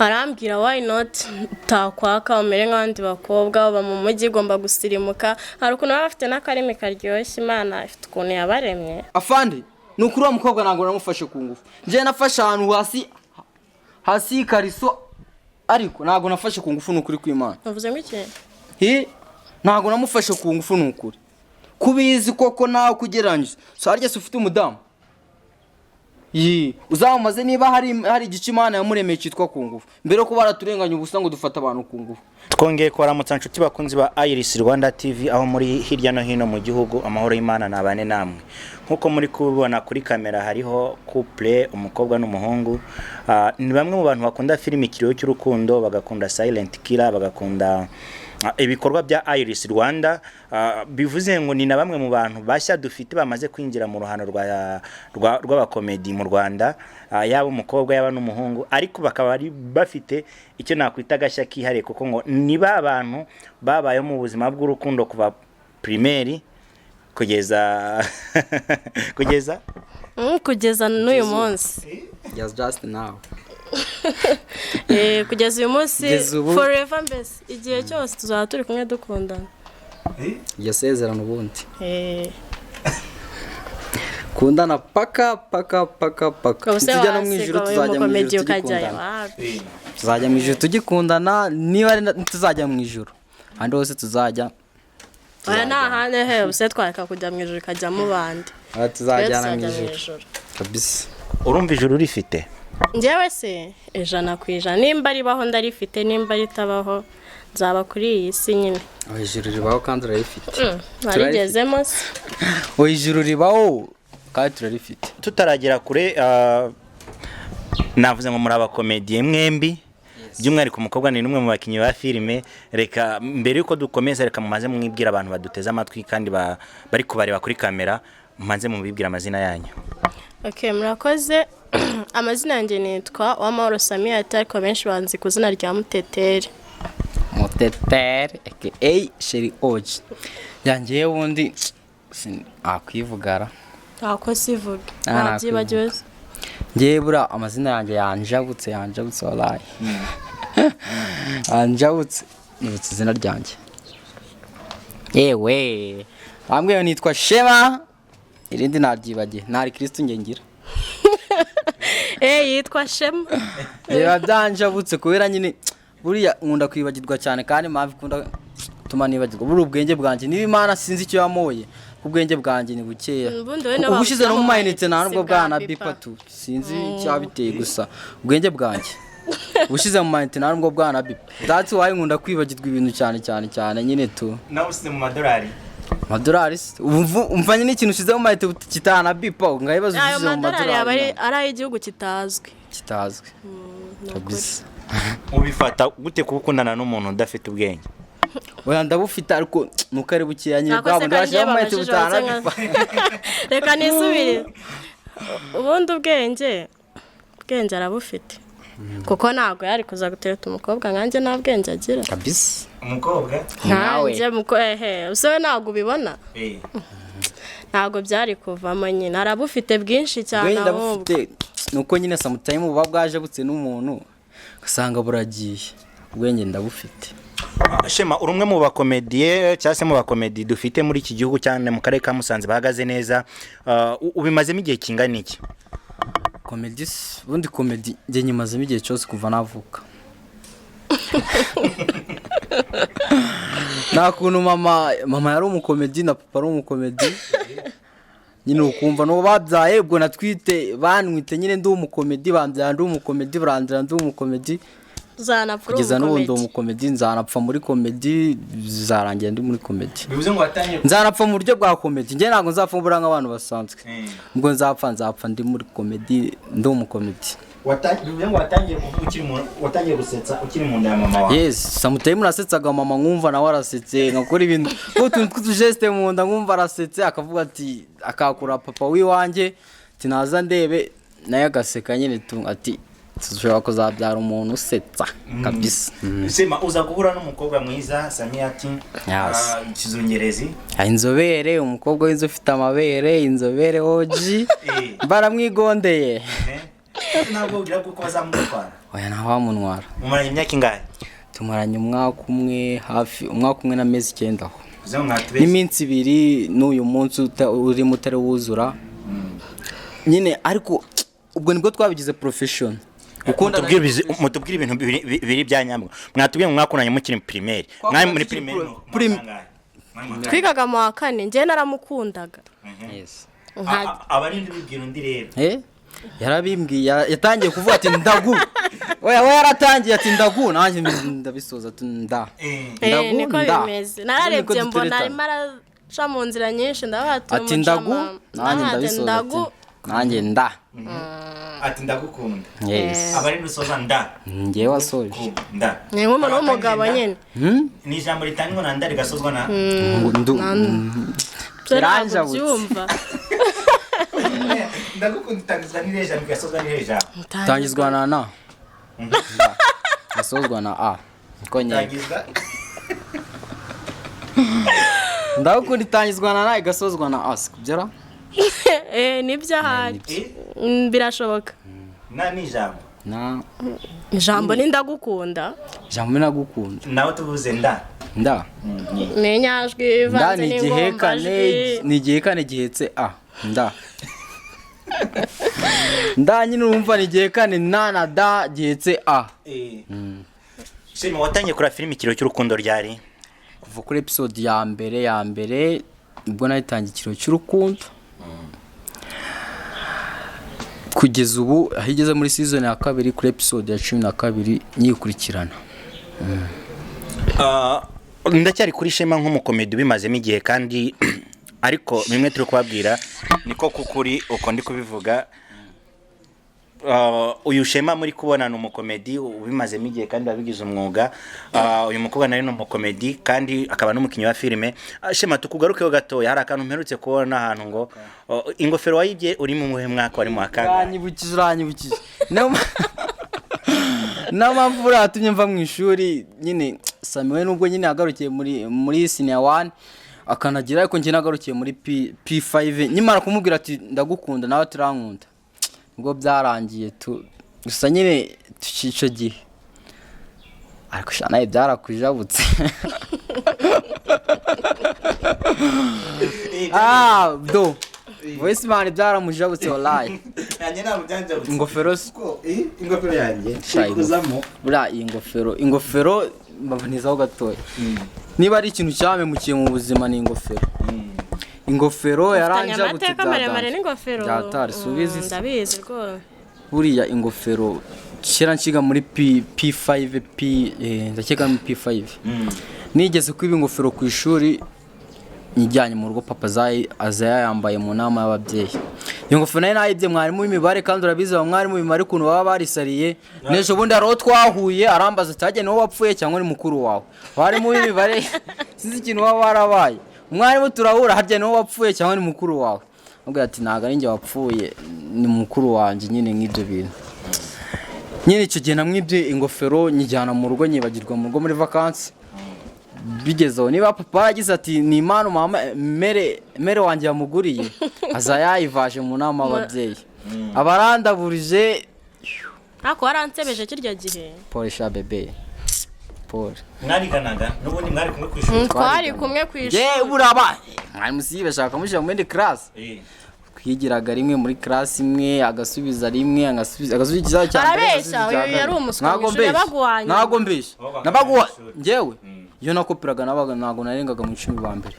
Arambwira: "Why not utakwaka umere nk'abandi bakobwa uba mu mujyi? Ugomba gusirimuka." Hari ukuntu baba bafite n'akarimi karyoshye, Imana ifite ukuntu yabaremye. Afande, ni ukuri uwo mukobwa ntabwo namufashe ku ngufu. Njyewe nafashe ahantu hasi hasi y'ikariso, ariko ntabwo nafashe ku ngufu, ni ukuri kw'Imana. Uvuze ngo iki? Hi, ntabwo namufashe ku ngufu, ni ukuri. Kubizi koko nawe kugereranyije, so harya se ufite umudamu? Yi, uzamumaze niba hari igice Imana yamuremeye cyitwa ku ngufu, mbere yo kuba baraturenganya ubusa ngo dufate abantu ku ngufu. Twongeye kubaramutsa, nshuti bakunzi ba Iris Rwanda TV, aho muri hirya no hino mu gihugu. Amahoro y'Imana nabane namwe. Nk'uko muri kubibona kuri kamera, hariho couple, umukobwa n'umuhungu. Ni bamwe mu bantu bakunda filimi Ikiriyo cy'Urukundo, bagakunda Silent Killer, bagakunda ibikorwa bya Iris Rwanda. Bivuze ngo ni na bamwe mu bantu bashya dufite bamaze kwinjira mu ruhando rw'abakomedi mu Rwanda, yaba umukobwa yaba n'umuhungu, ariko bakaba bari bafite icyo nakwita agashya kihariye, kuko ngo ni ba bantu babayeho mu buzima bw'urukundo kuva primaire kugeza Kugeza n'uyu munsi. Yes, just now. Kugeza uyu munsi. Kugeza ubu. Forever, mbese igihe cyose tuzaba turi kumwe dukundana. Iryo sezerano ubundi kundana paka paka paka paka. Ubuse Tujya no mu ijuru, wasiga tuzajya mu ijuru umukomedi ukajyayo? tugikundana. Wapi. Tuzajya mu ijuru tugikundana, niba ari tuzajya mu ijuru, ahandi hose tuzajya. Oya, nta handi he, ubuse twareka kujya mu ijuru ikajyamo bandi? Aha tuzajyana mu tuzajya mu ijuru. Ijuru. Kabisa. Urumva ijuru rifite? Njyewe se, 100%. Nimba ribaho ndarifite, nimba ritabaho nzaba kuri iyi si nyine. Aho ijuru ribaho kandi urarifite. Narigezemo se? Oya, ijuru ribaho kandi turarifite. Tutaragera kure, navuze ngo muri abakomediye mwembi, by'umwihariko umukobwa ni n'umwe mu bakinnyi ba filime. Reka mbere yuko dukomeza, reka mumaze mwibwira abantu baduteze amatwi kandi bari kubareba kuri kamera, mumaze mubibwira amazina yanyu. Ok, murakoze. Amazina yanjye nitwa Uwamahoro Samiyati, ariko benshi banzi ku izina rya Muteteri. Muteteri aka Sheri Oji yanjye, ubundi akwivugara. Ntako sivuge. Ah, Ntabyibagiwe se? Ngewe buriya amazina yanjye yanjabutse, yanjabutse, warayi yanjabutse, nibutse izina ryanjye. Yewe, bambwiye nitwa Shema, irindi naryibagiye, ntari Kirisitu nge ngira. Yitwa Shema. Biba byanjabutse kubera nyine buriya nkunda kwibagirwa cyane, kandi impamvu ikunda gutuma nibagirwa, buriya ubwenge bwanjye, niba Imana sinzi icyo yamoye, kuko ubwenge bwanjye ni bukeya. Ubundi wowe Ubu ushize no mu mayinite nta si nubwo bwa bwana bipa. Bipa tu, sinzi icyabiteye, gusa ubwenge bwanjye ushize mu mayinite nta nubwo bwana bipa. That's why nkunda kwibagirwa ibintu cyane cyane cyane nyine tu. Nawe usize mu madolari? Amadolari se? Ubu umvanye n'ikintu ushize mu mayinite kitana bipa, ngayibaza. Ayo Ushize mu madolari yaba madolari ari ay'igihugu kitazwi. Kitazwi. Ni ukuri. Kabisa. Ubifata gute kuba ukundana n'umuntu udafite ubwenge? Oya, ndabufite, ariko nuko ari bukeya nyine. Ntabwo Bwa se bundi kandi washyira iyo mu mayinite babajije butana batse bipa. Reka nisubire. Ubundi ubwenge arabufite, kuko ntabwo yari kuza gutereta umukobwa nkanjye nta bwenge agira. Kabisa. Umukobwa? Nawe. Nkanjye muko ehe, use we ntabwo ubibona, ntabwo byari kuvamo nyine. Arabufite bwinshi cyane Ubwenge ahubwo. ndabufite, nuko nyine sometime buba bwaje butse n'umuntu ugasanga buragiye. Ubwenge ndabufite. Shema, uri umwe mu bakomediye cyangwa se mu bakomedi dufite muri iki gihugu, cyane mu karere ka Musanze, bahagaze neza. Ubimazemo igihe kingana iki? Komedi se, ubundi komedi njye nyimazemo igihe cyose kuva navuka. Nta kuntu mama yari umukomedi na papa ari umukomedi nyine, ukumva n'uwo babyaye ubwo natwite banwite nyine ndi umukomedi, bambyara ndi umukomedi, barandira ndi umukomedi. Uzanapfa uri Kugeza n'ubu ndi umukomedi. umukomedi, nzanapfa muri komedi, bizarangira ndi muri komedi. Bivuze ngo watangiye? Nzanapfa mu buryo bwa komedi. Njye ntabwo nzapfa mbura nk'abantu basanzwe. Ubwo nzapfa ndi muri komedi, ndi umukomedi. Bivuze ngo watangiye kuvuga ukiri mu, watangiye gusetsa ukiri mu nda ya mama wawe? Yes, sometime nasetsaga mama nkumva nawe arasetse, nkakora ibintu utuntu tw'utujeste mu nda nkumva arasetse, akavuga ati, akakura papa w'iwanjye ati naza ndebe, nawe agaseka nyine tu, ati dushobora kuzabyara umuntu usetsa kabisa. Shema, uza guhura n'umukobwa mwiza Samiyati. Yes. Kizungerezi. Ah, inzobere, umukobwa w'inzu ufite amabere, inzobere oji. Baramwigondeye. Ntabwo ugira kuko bazamutwara. Oya, ntawamuntwara. Mumaranye imyaka ingahe? Tumaranye umwaka umwe, hafi umwaka umwe n'amezi 9 aho. Uze mwatubeshye. N'iminsi 2 n'uyu munsi urimo utari wuzura nyine, ariko ubwo nibwo twabigize profession. Gukundana. Mutubwire ibintu biri bya nyabwo. Mwatubwiye ngo mwakundanye mukiri primaire. Mwari muri tukiri primaire. Primaire. Twigaga mu wa kane, njye naramukundaga. Yes. Abarindi bibwira undi rero. Yarabimbwiye, yatangiye kuvuga ati ndagu. Oya, we yaratangiye ati ndagu, nanjye ndabisoza ati nda. Ndagu, Niko nda. bimeze. Nararebye Niko mbona duteretana. arimo araca mu nzira nyinshi, ndavuga ati Ati ndagu, nanjye ndabisoza ndagu. ati nanjye nda. Ati ndagukunda. Yes. Abarindi usoza nda. Njyewe wasoje. Nda. Ni nk'umuntu w'umugabo nyine. Ni ijambo ritangwa na nda rigasozwa na Ndu. Byo ntabwo Biranjabutse. byumva. Ndagukunda itangizwa n'irihe jambo, igasozwa n'irihe jambo? Tangizwa na na. Nda. Gasozwa na a. Niko nyine. Itangizwa Ndagukunda itangizwa na na igasozwa na a, sikubyara? Nibyo ahari. Birashoboka. Na ni ijambo. Na Ijambo ni ndagukunda. Ijambo nagukunda. Nawe tuvuze nda. Nda. Ni inyajwi Nda ivanze ni igihekane, n'ingombajwi. ni igihekane gihetse a. Nda. Nda nyine urumva ni igihekane na na da gihetse a. Shema, watangiye kureba filime Ikiriyo cy'Urukundo ryari? Kuva kuri episode ya mbere ya mbere ubwo nayitangiye Ikiriyo cy'Urukundo kugeza ubu aho igeze muri season ya 2 kuri episode ya 12 nyikurikirana. Ndacyari kuri Shema nk'umukomedi ubimazemo igihe, kandi ariko bimwe turi kubabwira niko kukuri uko ndi kubivuga. Uyu Shema muri kubona ni umukomedi ubimazemo igihe kandi wabigize umwuga. Uyu mukobwa nawe ni umukomedi kandi akaba n'umukinnyi wa filime. Shema, tukugarukeho gatoya, hari akantu mperutse kubona ahantu ngo ingofero wayibye uri mu muhe mwaka, wari mu wa kangahe? Uranyibukije, uranyibukije. Niyo mpamvu buriya yatumye mva mu ishuri nyine. Sami we nubwo nyine yagarukiye muri senior 1 akanagira, ariko njye nagarukiye muri P5 nyimara kumubwira ati ndagukunda nawe turankunda, ubwo byarangiye tu gusa nyine icyo gihe, ariko sha nawe byarakujabutse. Do voice man byaramujabutse wallahi. Yanjye ntabwo byanjabutse. Ingofero se? Kuko, ingofero yanjye Sha, buriya iyi ngofero mbabonizaho gatoya, niba ari ikintu cyamemukiye mu buzima ni ingofero. Ingofero Ufitanye yaranjabutse. amateka maremare n'ingofero. Byatari subizi. Ndabizi rwose. Buriya ingofero kera nshiga muri P5 P, ndakeka muri P5 nigeze kwiba ingofero ku ishuri nyijyanye mu rugo, papa aza yayambaye mu nama y'ababyeyi. Iyo ngofero nayo nayibye mwarimu w'imibare, kandi urabizi aba mwarimu w'imibare ukuntu baba barisariye. N'ejo bundi hari uwo twahuye arambaza ati hajya niwo wapfuye cyangwa ni mukuru wawe? Mwarimu w'imibare sinzi ikintu waba warabaye. Umwarimu turahura, harya niwo wapfuye cyangwa ni mukuru wawe? Amubwira ati ntabwo ari njye wapfuye, ni mukuru wanjye nyine. Nk'ibyo bintu nyine icyo gihe namwibye ingofero nyijyana mu rugo, nyibagirwa mu rugo muri vakansi. Bigeze aho niba papa yaragize ati ni impano mama mere wanjye yamuguriye, aza yayivaje mu nama y'ababyeyi abarandaburije. Ariko waransebeje kirya gihe. Paul sha bebe Paul. Mwariganaga n'ubundi, mwari kumwe ku ishuri? Twari kumwe ku ishuri. Ye buraba mwari musibe shaka mushyira mu yindi class. Twigiraga rimwe muri class imwe, agasubiza rimwe, agasubiza ikibazo cya mbere, Arabeshya, agasubiza icya uyu kabiri. yari umuswa mu Ntago ishuri, mbeshya. yabaguhanye. Ntago mbeshya. Wabaga Nabaguha mu ishuri. njyewe iyo nakoperaga nabaga ntago narengaga mu 10 ba mbere.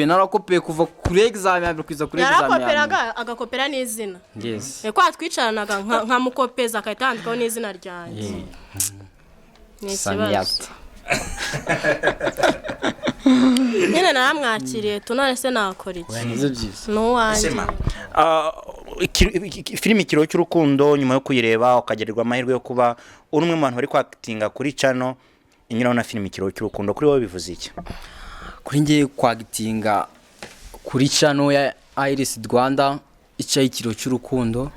Narakopiye kuva kuri exam ya mbere kugeza kuri exam ya nyuma. Yarakoperaga agakopera n'izina. Yes. Kwa twicaranaga nkamukopeza agahita yandikaho n'izina ryanjye. Ni ikibazo. Samiyat. Nyine naramwakiriye tu, none se nakora iki? Nibyo byiza. Ni uwanjye. Shema, filime Ikiriyo cy'Urukundo, nyuma yo kuyireba ukagirirwa amahirwe yo kuba uri umwe mu bantu bari kwakitinga kuri channel inyuraho na filime Ikiriyo cy'Urukundo, kuri wowe bivuze iki? Kuri ngiye kwagitinga kuri channel ya Iris Rwanda icaye Ikiriyo cy'Urukundo,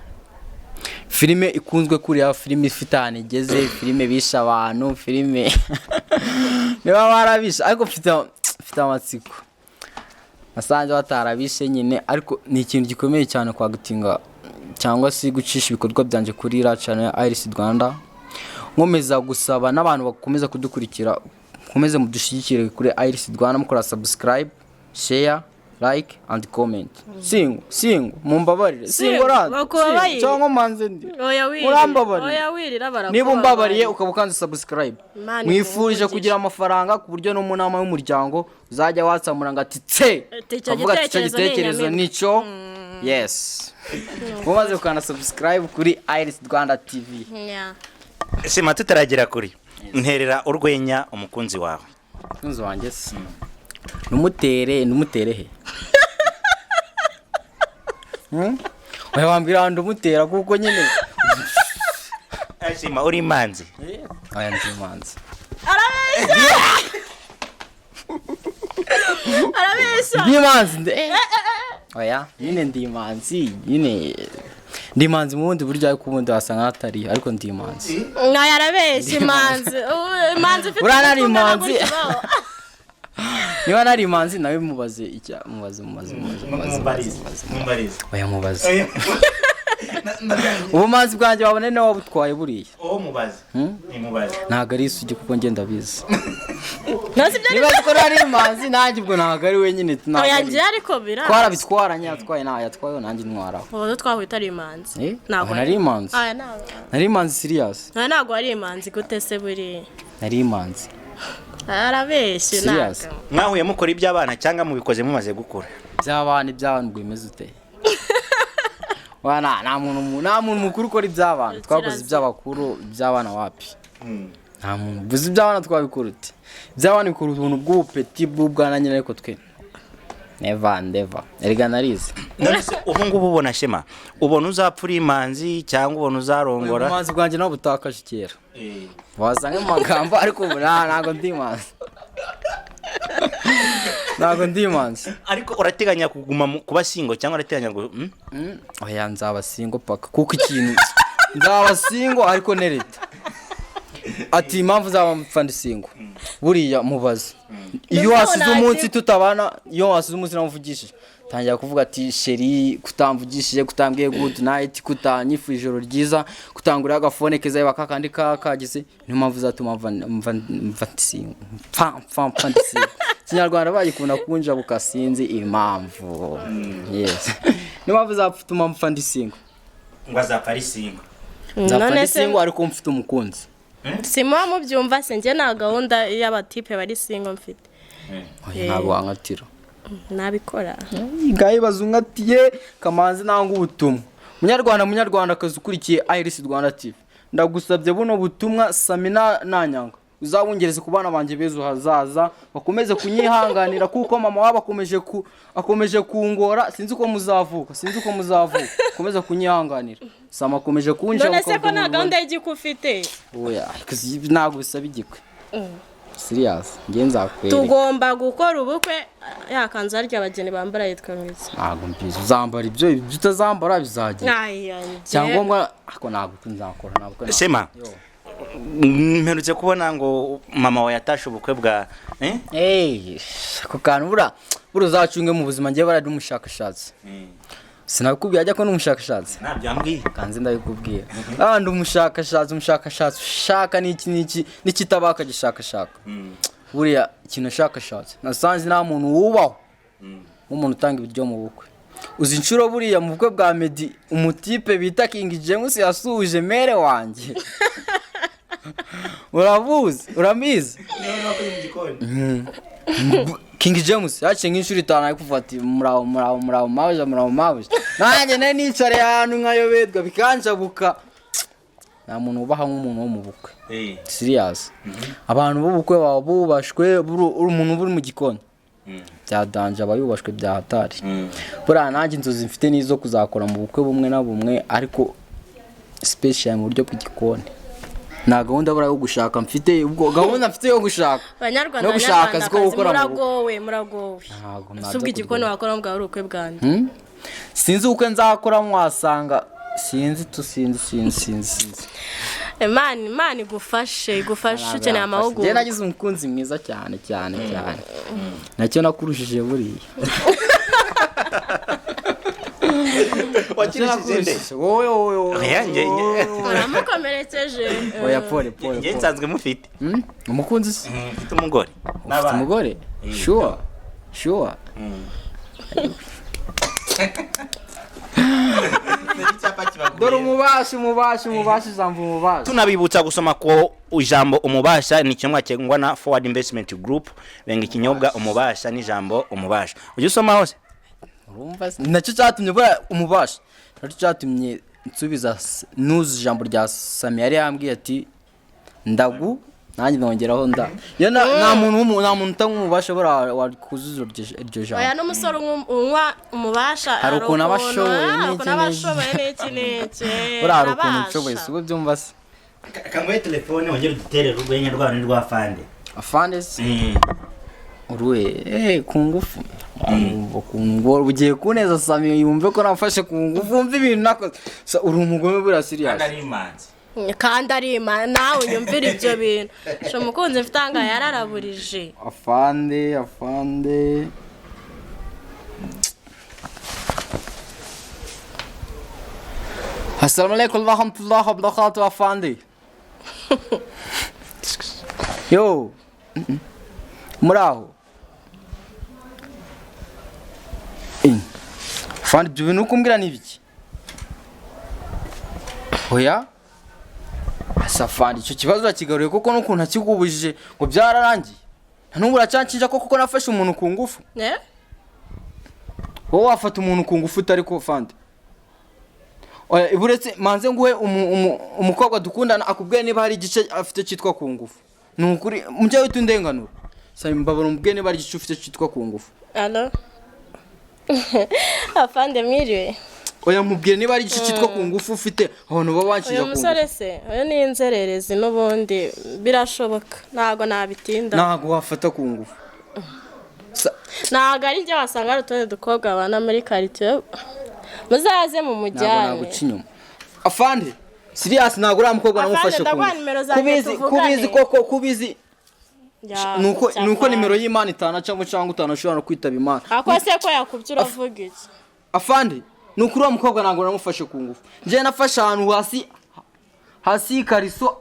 filime ikunzwe kuriya, filime ifite ahantu igeze, filime bishe abantu, filime niba barabishe, ariko mfite amatsiko nasanze batarabishe nyine, ariko ni ikintu gikomeye cyane kwagitinga cyangwa se gucisha ibikorwa byanjye kuri iriya channel ya Iris Rwanda. Nkomeza gusaba n'abantu bakomeza kudukurikira, mukomeze mudushyigikire kuri Iris Rwanda, mukora subscribe, share, like and comment. Singo singo, mumbabarire singo randa Bakubabarire. cyangwa manze ndi Oya wirira. Murambabarire. Oya wirira, barakubabarira. Niba umbabariye ukaba ukanze subscribe, Imana mwifurije iguhe kugira amafaranga ku buryo no mu nama y'umuryango uzajya watsamura ngo ati tse, Ati, icyo ukavuga ati icyo gitekerezo ni gitekerezo inyamibwa. nicyo. Yes, mumaze gukanda subscribe kuri Iris Rwanda TV. Yeah. Sima, tutaragera kuri nterera urwenya umukunzi wawe. Umukunzi wanjye se numutere, numutere he? Hmm? Oya, wambwira ahantu umutera kuko nyine Sima, uri imanzi? Oya, ndi imanzi. Arabeshya. Ndi imanzi oya, nyine ndi imanzi, nyine ndi imanzi mu bundi buryo, ariko ubundi wasanga hatari, ariko ndi imanzi. Nayo arabeshya imanzi. Imanzi ifite Buriya nari umutwe ungana imanzi. gutya baho. Niba nari imanzi nawe mubaze icya mubaze, mubaze, mubaze, mubaze, mubaze, mubaze. Oya, mubaze ubumanzi bwanjye wabona niwe wabutwaye buriya. Uwo mubaze ni mubaze. Ntabwo ari isugi kuko ngenda bizi. Ntazi ibyo ari. Niba ko nari imanzi nanjye ubwo ntabwo ari wenyine, ntabwo Oya ari. njye ariko bira. Twarabitwaranye, yatwaye nta yatwaye nanjye ntwaraho. Ubu twahuye utari imanzi. Eh? Ntabwo Oya, nari imanzi. Oya ntabwo. Nari imanzi serious. Oya, ntabwo wari imanzi gute se buriya? Nari imanzi. Arabeshya. Serious. Ntabwo. Mwahuye mukora iby'abana cyangwa mubikoze mumaze gukura? Iby'abana, iby'abana ubwo bimeze ute? Wa, nta muntu mukuru ukora iby'abana. Twakoze iby'abakuru, iby'abana wapi. Nta muntu gusa iby'abana twabikora ute? Iby'abana bikora ubuntu bw'ubupeti bw'ubwana nyine, ariko twe never never, erega narize. None se ubu ngubu ubona, Shema, ubona uzapfa uri imanzi cyangwa ubona uzarongora? Ubumanzi bwanjye nawe butakaje kera wasanga mu magambo, ariko ubu ntabwo ndi imanzi, ntabwo ndi imanzi. Ariko urateganya kuguma kuba single cyangwa urateganya hmm? Oya, nzaba single paka, kuko ikintu nzaba single ariko nereta ati impamvu nzaba mpfa ndi single buriya mubaze iyo Mbese wasize ubona umunsi tutabana, iyo wasize umunsi namuvugishije tangira kuvuga ati chéri, kutamvugishije, kutambwiye good night, kutanyifuje ijoro ryiza, kutangurira agafone keza yaba kakandi kagize, niyo mpamvu uzatuma mva ndi single, mpfa mpfa mpfa ndi single. Ikinyarwanda bagikunda kunjabuka, sinzi impamvu. Yes, niyo mpamvu uzatuma mpfa ndi single. Ngo azapfa ari single. Nzapfa None ndi se single ariko mfite umukunzi. Simuba mubyumva se? Njye nta gahunda y'abatipe bari single mfite. Oya, ntabwo wankatira. Nabikora. Ngaho bazunkatiye kamanzi nanga ubutumwa. Munyarwanda, munyarwandakazi ukurikiye Iris Rwanda TV, ndagusabye buno butumwa Samina nanyanga uzabungereze ku bana banjye b'ejo hazaza, bakomeze kunyihanganira kuko mama wabo akomeje kungora. Sinzi uko muzavuka, sinzi uko muzavuka, komeza kunyihanganira. Sama akomeje kunja. None se ko nta gahunda y'igikwe ufite? Oya, ntabwo bisaba igikwe. Serious, njye nzakwereka. Tugomba gukora ubukwe, ya kanzu harya abageni bambara yitwa ngwiki? Ntabwo mbizi. Uzambara ibyo utazambara bizagira Ay, ay, cyangombwa, ariko ntabwo nzakora, ntabwo. Shema, mperutse kubona ngo mama wawe yatashe ubukwe bwa eh? Hey, ako kantu bura uzacunge mu buzima. Njye bara umushakashatsi, sinabikubwiye ajya ko ni umushakashatsi. Ntabyo yambwiye. Kanze ndabikubwira, ah, ndi umushakashatsi, umushakashatsi ushaka n'iki n'iki n'ikitaba akagishakashaka. Buriya ikintu nashakashatse nasanze nta muntu wubaho nk'umuntu utanga ibiryo mu bukwe. Uzi inshuro buriya mu bukwe bwa Meddy umutipe bita King James yasuhuje mère wanjye? Urabuzi, uramizi. King James yaciye nk'inshuro 5 ari kuvuga ati muraho, muraho, muraho mabuja, muraho mabuja. Nanjye nari nicariye ahantu nkayoberwa bikanjabuka. Nta muntu wubaha nk'umuntu wo mu bukwe. Serious, abantu b'ubukwe baba bubashwe. Uri umuntu uri mu gikoni bya danger, aba yubashwe bya hatari. Buriya nanjye inzozi mfite ni izo kuzakora mu bukwe bumwe na bumwe, ariko special mu buryo bw'igikoni. Nta gahunda buriya yo gushaka mfite. Ubwo gahunda mfite yo gushaka Banyarwanda, no gushaka akazi ko Banyarwandakazi, gukora mu bukwe. Muragowe, muragowe. Ntabwo Si najya ubwo igikoni kurya. wakora bwa ari ubukwe bwanjye? Hmm? Sinzi ubukwe nzakora, wasanga sinzi tu, sinzi, sinzi, sinzi, sinzi. Imana, Imana igufashe, igufashe, ukeneye Njye amahugurwa. nagize umukunzi mwiza cyane cyane cyane, nacyo nakurushije buriya. Wakinishije nde? Wowe, wowe, wowe. Oya, wowe, wowe. Uramukomerekeje. Oya, pole pole. Njye Pole. nsanzwe mufite. Umukunzi se? Mfite umugore. Ufite umugore? Sure, sure. Dore umubasha, umubasha, umubasha, ijambo umubasha. Tunabibutsa gusoma ko ijambo umubasha ni ikinyobwa cyengwa na Forward Investment Group, benga ikinyobwa umubasha n'ijambo umubasha ujye usoma hose. Urumva se? Nacyo cyatumye buriya umubasha, nacyo cyatumye nsubiza nuzu ijambo rya Sami yari yambwiye ati ndagu, nanjye nongeraho nda. Yo nta muntu utanywa umubasha buriya wakuzuza iryo Oya, jambo. N'umusore unywa umubasha. Hari ukuntu aba ashoboye hari n'iki ukuntu aba n'iki. ashoboye n'iki n'iki. Buriya hari ukuntu Arabasha. nshoboye, si ubu byumva se? Kanguhe telefone wongere udutere urwenya rwawe n'urwa fande. Afande se? Uruhe? Ku ngufu. Wumva ku ngufu ugiye kuneza Sami yumve ko nafashe ku ngufu, wumve ibintu nakoze. Uri umugome buriya, serious. Ari imanzi. Kandi ari imana, nawe unyumvira ibyo bintu. Sha, umukunzi mfite ahangaha yararaburije. Afande, afande. Assalamu alaikum warahmatullahi wabarakatuh, afande. Yo. Muraho. Afande, ibyo bintu ukumbwira ni ibiki? Oya? Asa afande, icyo kibazo urakigaruye kuko n'ukuntu akigubujije ngo byararangiye. Nta n'ubu uracyancinja ko kuko nafashe umuntu ku ngufu. Eh? Wowe wafata umuntu ku ngufu utari ko, fande? Oya, uretse manze nguhe umukobwa dukundana akubwiye niba hari igice afite cyitwa ku ngufu. Ni ukuri mujye wita undenganura. Saba mbabara umubwiye niba hari igice ufite cyitwa ku ngufu. Allo, afande, mwiriwe. Oya, mubwire niba hari igice cyitwa ku ngufu ufite, abantu baba banshinja Uyu ku ngufu. musore se, uyu ni inzererezi n'ubundi, birashoboka, ntabwo nabitinda. Ntabwo wafata ku ngufu. Ntabwo ari njye, wasanga hari utundi dukobwa babana muri karitsiye, muzaze mu Ntabwo mujyane. naguca inyuma. Afande, serious, ntabwo uriya mukobwa Afande, namufashe ku ndaguha ngufu. nimero zanjye Kubizi tuvugane. Kubizi koko kubizi. Ya, Nuko cyakora. Nimero y'Imana itanacamo cyangwa utanashobora no kwitaba Imana. Ako se ko yakubye, uravuga iki? Afande, ni ukuri uwo mukobwa ntabwo namufashe ku ngufu. Njyewe nafashe ahantu hasi hasi y'ikariso,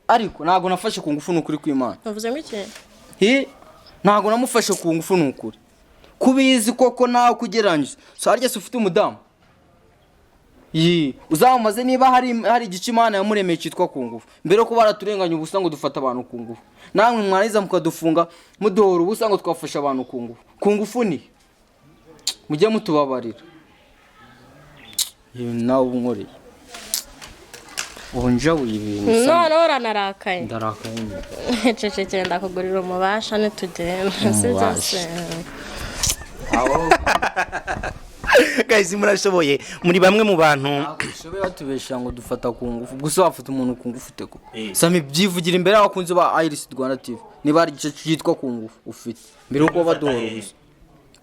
ariko ntabwo nafashe ku ngufu, ni ukuri kw'Imana. Uvuze ngo iki? Hi, ntabwo namufashe ku ngufu, ni ukuri. Kubizi koko nawe kugereranyije so harya se ufite umudamu? Yi, uzamumaze niba hari igice Imana yamuremeye cyitwa ku ngufu, mbere yo kuba baraturenganya ubusa ngo dufate abantu ku ngufu, namwe mwarangiza mukadufunga muduhora ubusa ngo twafashe abantu ku ngufu. Ku ngufu ni mujye mutubabarira. Ibi nawe uba unkoreye, ubu njabuye ibintu Noneho uranarakaye. Ndarakaye nyine. Cecekere, ndakugurira umubasha nitugenda, sibyo? Umubasha. Se Aho. Guys, murashoboye, muri bamwe mu bantu. Ntabwo batubesha ngo dufata ku ngufu gusa. Wafata umuntu ku ngufu ute koko? Eh. Sami, byivugira imbere y'abakunzi ba Iris Rwanda TV niba hari igice cyitwa ku ngufu ufite, mbere yuko baduhora ubusa.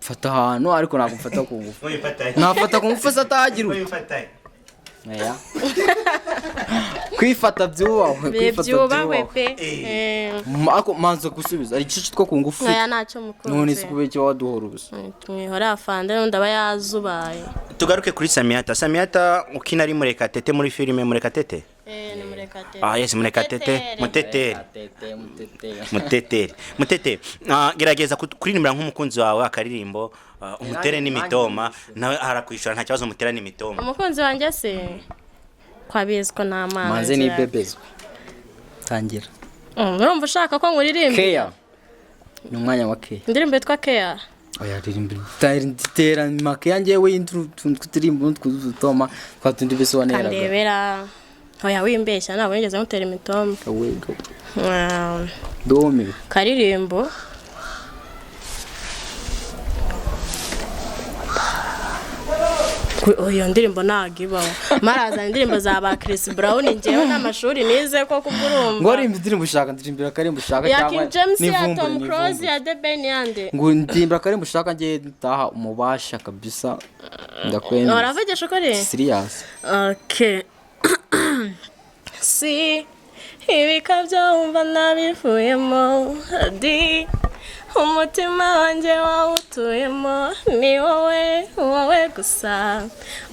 Mfata ahantu, ariko ntabwo mfata ku ngufu. Nafata ku ngufu se atahagira ute? Oya. Kwifata byubahwe, kwifata byubahwe byubahwe. pe. Ariko manza gusubiza, hari igice cyitwa ku ngufu ufite? Aya ntacyo None mukunzi. se kubera icyo waduhora ubusa? Mwihore afande, n'undi aba yazubaye. Tugaruke kuri Samiyata. Samiyata ukina ari Murekatete muri filime Murekatete. Ni Murekatete. Ah yes, Murekatete, Muteteri, Muteteri, Muteteri. Ah, gerageza kuririmbira nk'umukunzi wawe akaririmbo, umutere n'imitoma, nawe arakwishyura nta kibazo, umutere n'imitoma. Umukunzi wanjye se ko abizi ko nta mwana Manze ngira. nibebezwe, tangira. Urumva ushaka ko nkuririmba? Keya, ni umwanya wa keya. Indirimbo yitwa Keya? Oya, ririmba tera makeya, njyewe utuntu tw'uturirimbo n'utw'udutoma twa tundi bisobanuraga. Kandebera, oya, wimbeshya, ntabwo nigeze mutera imitoma. Kawego. Ah, Dome. Karirimbo. Iyo ndirimbo ntabwo ibaho, marazana indirimbo za ba Chris Brown, njyewe n'amashuri nize ko kubwo Ngo urumva. rimba indirimbo ushaka, ndirimbira akarimbo ushaka. Ya Cyangwa King James, ya n'ivumbure, Tom Close, n'ivumbure. ya The Ben, yande? Ngo ndimbira akarimbo ushaka, njye ntaha umubasha kabisa, ndakwemeza. Uravugisha ukuri? Serious. Okay. Si ibikabyo wumva nabivuyemo, D Umutima wanjye wawutuyemo, ni wowe, wowe gusa,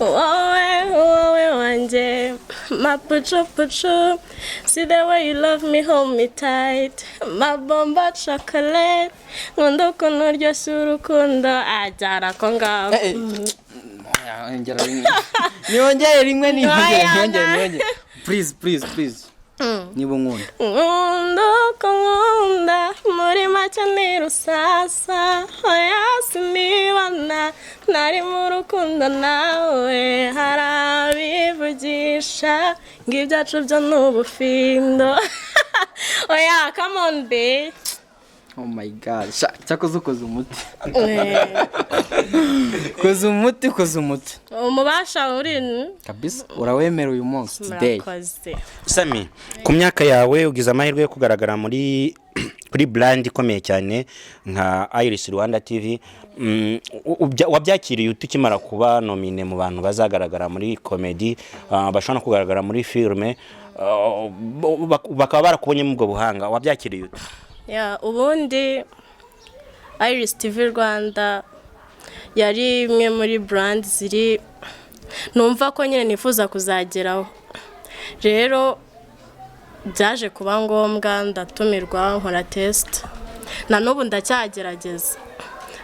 wowe, wowe wanjye. Mapuchu puchu, see the way you love me, hold me tight, ma bomba chocolate, nkunda ukuntu uryoshya urukundo. Ajyana ko ngaho. Ongera rimwe, niyongere rimwe, niyongere. Oya, Niyongere. na. Niyongere, please, please, please, niba unkunda. Nkunda uko nkunda, muri make ni rusasa. Oya, sinibana nari mu rukundo nawe. Hari abivugisha ngo ibyacu byo ni ubufindo. Oya, come on, be. Oh my God. Sha, cyakoze ukoze umuti, ukoze umuti, ukoze umuti. Umubasha uri. Kabisa, urawemera uyu munsi, today. Murakoze. Sami, ku myaka yawe ugize amahirwe yo kugaragara kuri brand ikomeye cyane nka Iris Rwanda TV. Wabyakiriye ute ukimara kuba nominé mu bantu bazagaragara muri comedy, bashobora no kugaragara muri filme, bakaba barakubonyemo ubwo buhanga? Wabyakiriye ute? Ya, ubundi Iris TV Rwanda yari imwe muri brand ziri numva ko nyine nifuza kuzageraho. Rero byaje kuba ngombwa, ndatumirwa, nkora test, na n'ubu ndacyagerageza,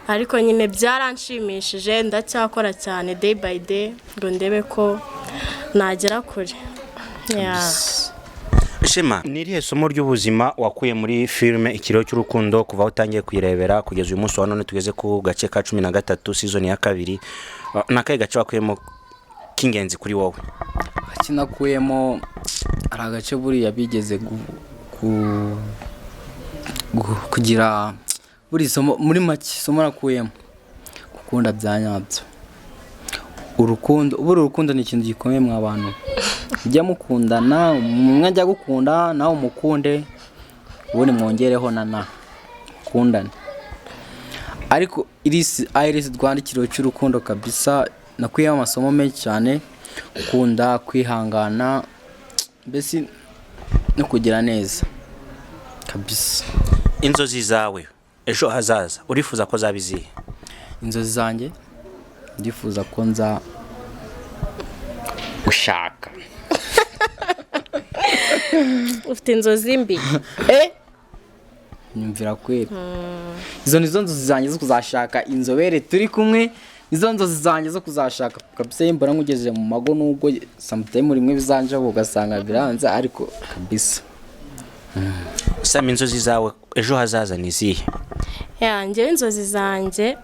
ariko nyine byaranshimishije. Ndacyakora cyane day by day ngo ndebe ko nagera kure. Yeah. Shema, ni irihe somo ry'ubuzima wakuye muri filime Ikiriyo cy'Urukundo, kuva aho utangiye kuyirebera kugeza uyu munsi wa none tugeze ku gace ka 13, season ya kabiri? Ni akahe gace wakuyemo k'ingenzi kuri wowe? Agace nakuyemo, hari agace buriya bigeze kugira buri somo. Muri make, isomo nakuyemo, gukunda bya nyabyo. Urukundo, buri urukundo ni ikintu gikomeye mwa bantu. Mujya mukundana, umwe ajya gukunda nawe umukunde, ubundi mwongereho na mukundane. Ariko Iris Rwanda Ikiriyo cy'Urukundo, kabisa nakuyemo amasomo menshi cyane: gukunda, kwihangana, mbese no kugira neza kabisa. Inzozi zawe ejo hazaza urifuza ko zaba izihe? Inzozi zanjye, ndifuza ko nza gushaka. Ufite inzozi mbi. Nyumvira kweri, izo nizo nzozi zanjye zo kuzashaka inzobere turi kumwe, nizo nzozi zanjye zo kuzashaka kabisa. Mbona nkugejeje mu mago, nubwo sometime rimwe bizanjaho ugasanga biranze, ariko kabisa. Sami, inzozi zawe ejo hazaza ni izihe? Ya, njyewe inzozi zanjye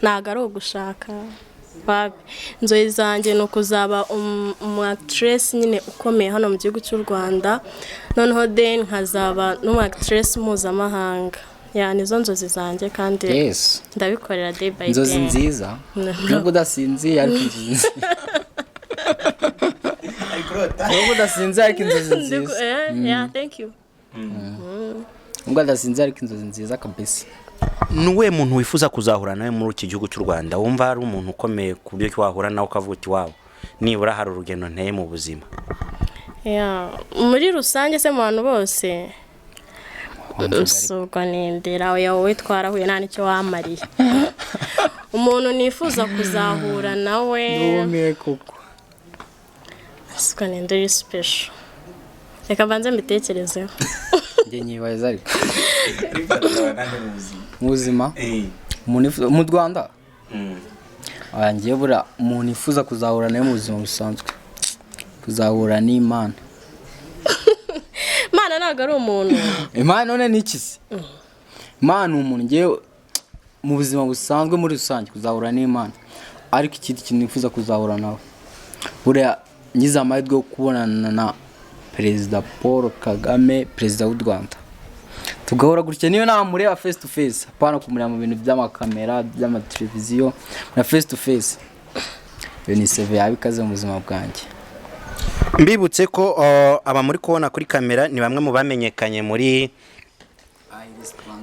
ntabwo ari ugushaka babi. Inzozi zanjye ni ukuzaba umu actress nyine ukomeye hano mu gihugu cy'u Rwanda, noneho then nkazaba n'umu actress mpuzamahanga. Ya, nizo nzozi zanjye kandi ndabikorera day by Inzozi day. nziza, nubwo udasinziye, ariko inzozi nziza, nubwo udasinziye, ariko inzozi nziza. Yeah, thank you. Nubwo adasinziye, ariko inzozi nziza kabisa. Ni uwuhe muntu wifuza kuzahura nawe muri iki gihugu cy'u Rwanda, wumva hari umuntu ukomeye ku buryo wahura nawe ukavuga uti: "Wawe, nibura hari urugendo nteye mu buzima"? Yeah, muri rusange se, mu bantu bose, ubwo nindera? Oya, wowe twarahuye, nta nicyo wamariye. Umuntu nifuza kuzahura nawe, Ndumiwe koko. Ubwo ninde uri special? Reka mbanze mbitekerezeho. Njye nyibaza, ariko mu buzima umuntu mu Rwanda. Oya, ngiye buriya umuntu yifuza kuzahura nawe mu buzima busanzwe, kuzahura n'Imana. Imana ntabwo ari umuntu. Imana none ni iki se? Imana ni umuntu. Ngewe mu buzima busanzwe, muri rusange, kuzahura n'Imana. Ariko ikindi kintu nifuza kuzahura nawe, buriya ngize amahirwe yo kubonana na Perezida Paul Kagame, Perezida w'u Rwanda, tugahora gutya, niyo namureba face to face, apana kumureba mu bintu by'amakamera, by'amateleviziyo, na face to face, iyo ni seve yaba ikaze mu buzima bwanjye. Mbibutse ko aba muri kubona kuri kamera ni bamwe mu bamenyekanye muri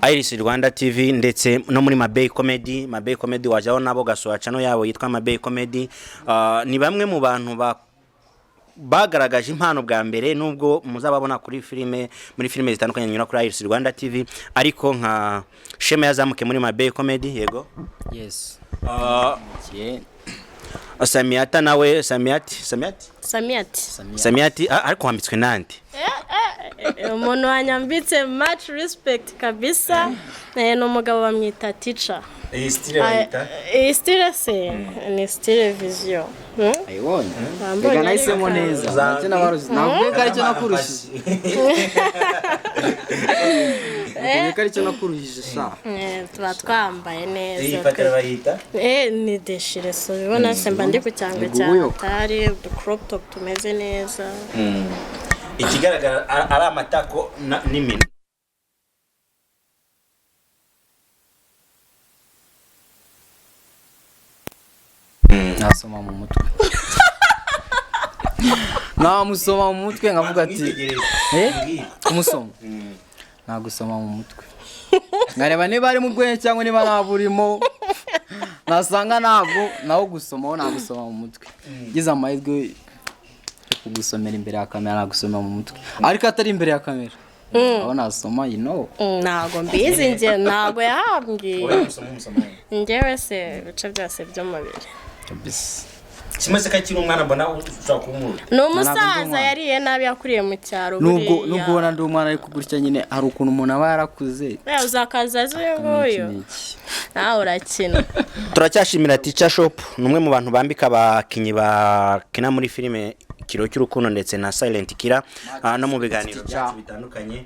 Iris Rwanda TV ndetse no muri Mabey Comedy. Mabey Comedy wajyaho nabo gasura channel yabo yitwa Mabey Comedy. Ni bamwe mu bantu bagaragaje impano bwa mbere, nubwo muzababona kuri filime, muri filime zitandukanye nyura kuri Iris Rwanda TV, ariko nka Shema yazamuke muri Mabe Comedy, yego. Yes. Samiata nawe, Samiati, Samiati. Samiyati. Samiati, ariko wambitswe nande? Umuntu wanyambitse, much respect kabisa. Ni umugabo bamwita Teacher. Iyi style? Iyi style se ni style vision. Ayibonye. Wambonye. Reka nahisemo Ariko. neza. Ntacyo nabarushije, ntabwo ko aricyo nakurushije, ntabwo ko aricyo nakurushije sha. Tuba twambaye neza. Iyi patara bayita? Ni déchiré, so ubibona se mba ndi ku cyangwe Ni cya gubuyoka. atari udu crop top tumeze neza. Ikigaragara ari amatako n'imino. Nasoma mu mutwe, namusoma mu mutwe nkavuga ati kumusoma nagusoma mu mutwe nkareba niba ari mu bwenge cyangwa niba ntabwo urimo, nasanga ntabwo nawo gusomaho, nagusoma mu mutwe, ngize amahirwe yo kugusomera imbere ya kamera nagusoma mu mutwe, ariko atari imbere ya kamera aho nasoma. Ntabwo mbizi njye, ntabwo yahambwiye njyewe se ibice byose by'umubiri. Kabisa. Kimwe se kakiri umwana, mbona ushobora kumuruta. Ni umusaza. Umwana. Yariye nabi, yakuriye mu cyaro. Nubwo Buriya. Nubwo ubona ndi umwana, ariko gutya nyine hari ukuntu umuntu aba yarakuze. Uzakaza azi uyu Iki nguyu. n'iki. Nawe urakina. Turacyashimira Teacher Shop, ni umwe mu bantu bambika abakinnyi bakina muri filime Kiro cy'Urukundo ndetse na Silent Killer, no mu biganiro byacu bitandukanye.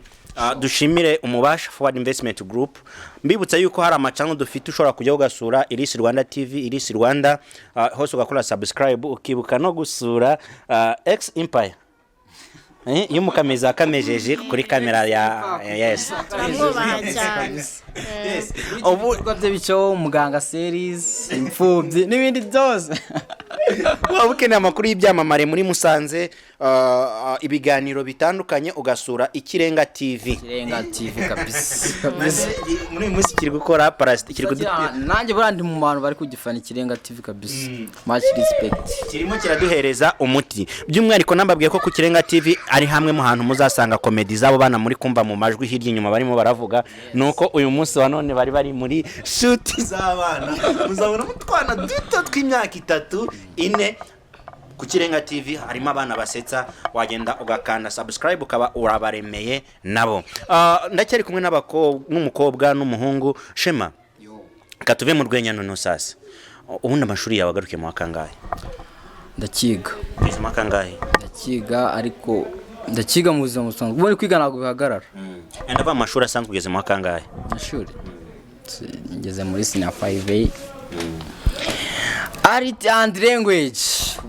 Dushimire Umubasha Forward Investment Group. Mbibutsa yuko hari ama channel dufite ushobora kujya ugasura, Iris Rwanda TV, Iris Rwanda, hose ugakora subscribe, ukibuka no gusura X Empire y'umukamezi wakamejeje kuri kamera ya yes. Turamwubaha cyane. Yes. Ubu ibikorwa bye bicaho, Umuganga series, Imfubyi n'ibindi byose. Waba ukeneye amakuru y'ibyamamare muri Musanze, ibiganiro bitandukanye, ugasura Ikirenga TV. Ikirenga TV kabisa kabisa. Muri uyu munsi kiri gukora parasite kiri Nanjye buriya ndi mu bantu bari kugifana Ikirenga TV kabisa, much respect. Kirimo kiraduhereza umuti. By'umwihariko nambabwiye ko ku Kirenga TV ari hamwe mu hantu muzasanga comedy z'abo bana muri kumva mu majwi hirya inyuma barimo baravuga. Nuko uyu munsi wa none bari bari muri shoot z'abana, muzabona utwana duto tw'imyaka 3, 4. Ku Kirenga TV harimo abana basetsa, wagenda ugakanda subscribe ukaba urabaremeye nabo. Ndacyari kumwe n'umukobwa n'umuhungu. Shema, reka tuve mu rwenya noneho. Sasa ubundi amashuri yawe agarukiye mu wa kangahe? Ndakiga. Ugeze mu wa kangahe? Ndakiga, ariko ndakiga mu buzima busanzwe, ubundi kwiga ntabwo bihagarara. Ndavuga mu mashuri asanzwe, ugeze mu wa kangahe? Amashuri ngeze muri senior 5 Art and Language.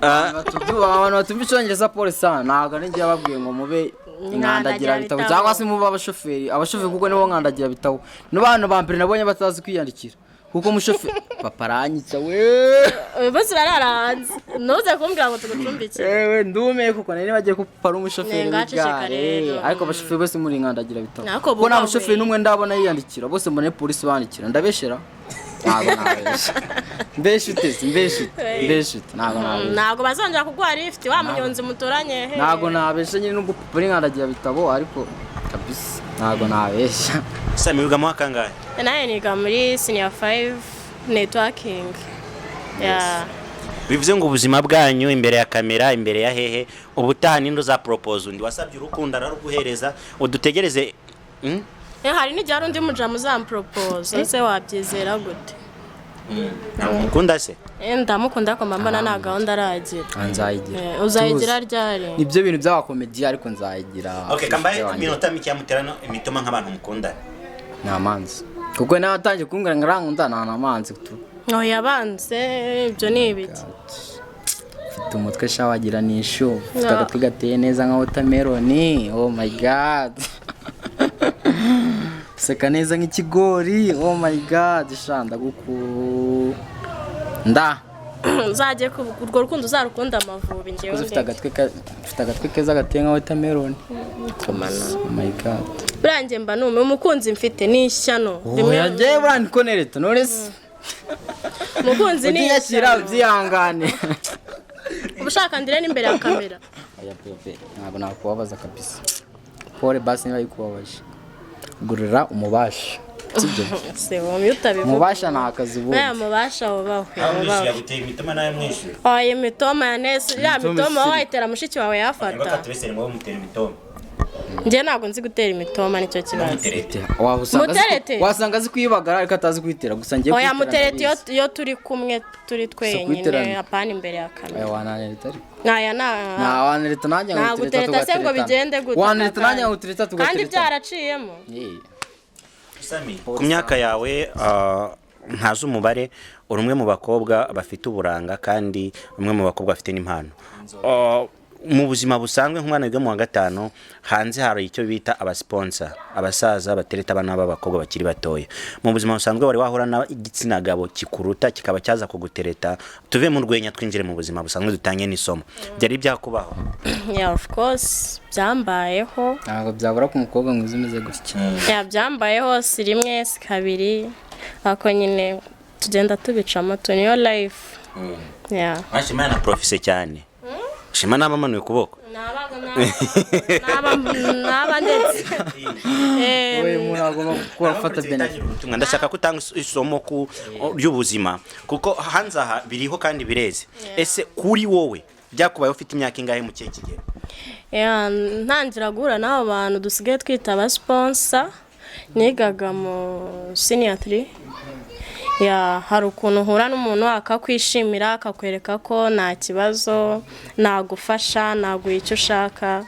Abantu batumva icyongereza, pole sana, ntabwo ari njye yababwiye ngo mube inkandagira bitabo cyangwa se mube abashoferi, abashoferi kuko nibo nkandagira bitabo, n'abantu ba mbere nabonye batazi kwiyandikira, kuko umushoferi papa aranyica we. Uyu munsi urarara hanze, ntuze kumbwira ngo tugucumbikire. Ewe ndume, kuko nari bagiye ko papa ari umushoferi Nenga ceceka w'igare. rero. Ariko abashoferi bose muri nkandagira bitabo, Nako kuko nta bubahwe. mushoferi n'umwe ndabona yiyandikira, bose mbona ari polisi bandikira. Ndabeshera? Ntabwo nabesha. Mbesha ute se? Mbesha ute? Mbesha ute? Ntabwo nabesha. Ntabwo bazongera kuguha lift wa munyonzi muturanye he. Ntabwo nabesha nyine, nubwo papa ari nkandagira bitabo, ariko kabisa ntabwo nabesha. Sami, wiga mu wa kangahe? Nawe niga muri senior 5 networking, yeah. Bivuze ngo ubuzima bwanyu imbere ya kamera, imbere ya hehe, ubutaha ninde uzaporopoza undi? Wasabye urukundo araruguhereza, udutegereze? Hari n'igihe hari undi mujamu uzamporopoza ese, wabyizera gute? Ntabwo umukunda se? Ndamukunda, ariko mba mbona nta gahunda aragira. Nzayigira. Uzayigira ryari? Nibyo bintu by'abakomedi, ariko nzayigira. Okay, kambaye iminota mike yamuterano imitoma nk'abantu mukundana. Ni amanzi, kuko nawe atangiye kumbwira ngo arankunda, nta namanzi tu. Oya, banze, ibyo ni ibiki? Ufite umutwe sha wagira ni ishu, ufite No. agatwi gateye neza nka watermelon, oh my God, seka neza nk'ikigori, oh my God, sha ndagukunda. Uzajye urwo rukundo uzarukunda Amavubi ngewe. Ufite agatwi ufite agatwi keza gateye nka watermelon, oh my God. Buriya njye mba numiwe, umukunzi mfite ni ishyano rimwe. Oya, njyewe buriya ndi konereta none se. Umukunzi ni Ubyiyakira, ishyano. ubyihangane. Uba ushaka ndire n'imbere ya kamera. Oya bébé, ntabwo nakubabaza kabisa. Pole basi niba yikubabaje. Gurira umubasha, sibyo? Se wowe utabivuga. Umubasha ni akazi ubundi. Aya mubasha wubahwe, wubahwe. Yaguteye imitoma nawe mwishyura. Oya, imitoma ya nesi ya. Imitoma mitoma isirika. Wayitera mushiki wawe yafata. Tubesere ngo mutera imitoma. Njye ntabwo nzi gutera imitoma, nicyo kibazo. Muterete. Wasanga azi Muterete. Wasanga azi kuyibagara ariko atazi kuyitera gusa. Ngiye Oya, kuyitera muterete iyo ndabizi. iyo turi kumwe, turi twenyine, kuyiterana. apana imbere ya kamera. Oya, wanantereta ariko. Naya na Nta wantereta nanjye nta nkagutereta. gutereta se ngo Tugateretana. bigende gute? Wantereta nanjye Kaka? nkagutereta Kandi tugateretana. byaraciyemo. Yeah. Ku myaka yawe, ntazi umubare, uri umwe mu bakobwa bafite uburanga kandi umwe mu bakobwa bafite n'impano. Mu buzima busanzwe, nk'umwana wiga mu wa gatanu, hanze hari icyo bita abasponsor, abasaza batereta abana b'abakobwa bakiri batoya. Mu buzima busanzwe wari wahura n'igitsina gabo kikuruta kikaba cyaza kugutereta? Tuve mu rwenya twinjire mu buzima busanzwe, dutange n'isomo. Byari byakubaho? Yeah, of course byambayeho. Ntabwo byabura ku mukobwa mwiza umeze gutya. Yeah, byambayeho, si rimwe si kabiri, ariko nyine tugenda tubicamo tu, niyo life, yeah. Shema na profise cyane, Shema nabamanuye ukuboko. Naba ndetse. Wowe umuntu agomba gukora afata benefit. Ubutumwa, ndashaka ko utanga isomo ku ry'ubuzima, kuko hanze aha biriho kandi bireze. Ese kuri wowe byakubayeho ufite imyaka ingahe, mu kihe kigero? Yeah, ntangira guhura n'abo bantu dusigaye twita abasponsor nigaga mu senior 3. Yeah, hari ukuntu uhura n'umuntu akakwishimira, akakwereka ko nta kibazo, nagufasha, naguha icyo ushaka.